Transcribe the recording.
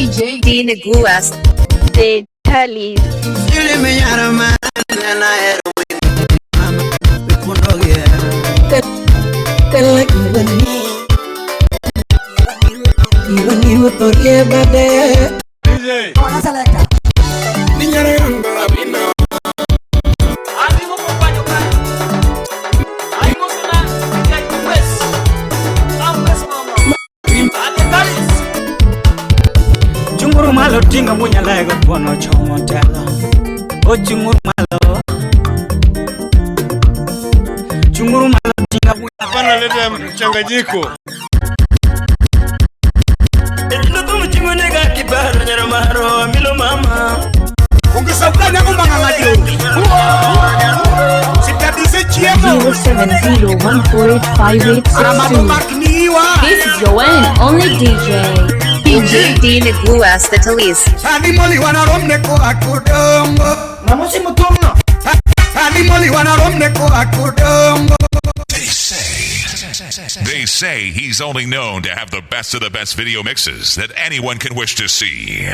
DJ Dina Guas. The Tallies. Chunguru malo tinga munyalego pono chomo telo. O chunguru malo. Chunguru malo tinga. Hapana, leta mchanganyiko. 070148586. This is your one and only DJ. DJ Dina Guas the Tallies. They say he's only known to have the best of the best video mixes that anyone can wish to see.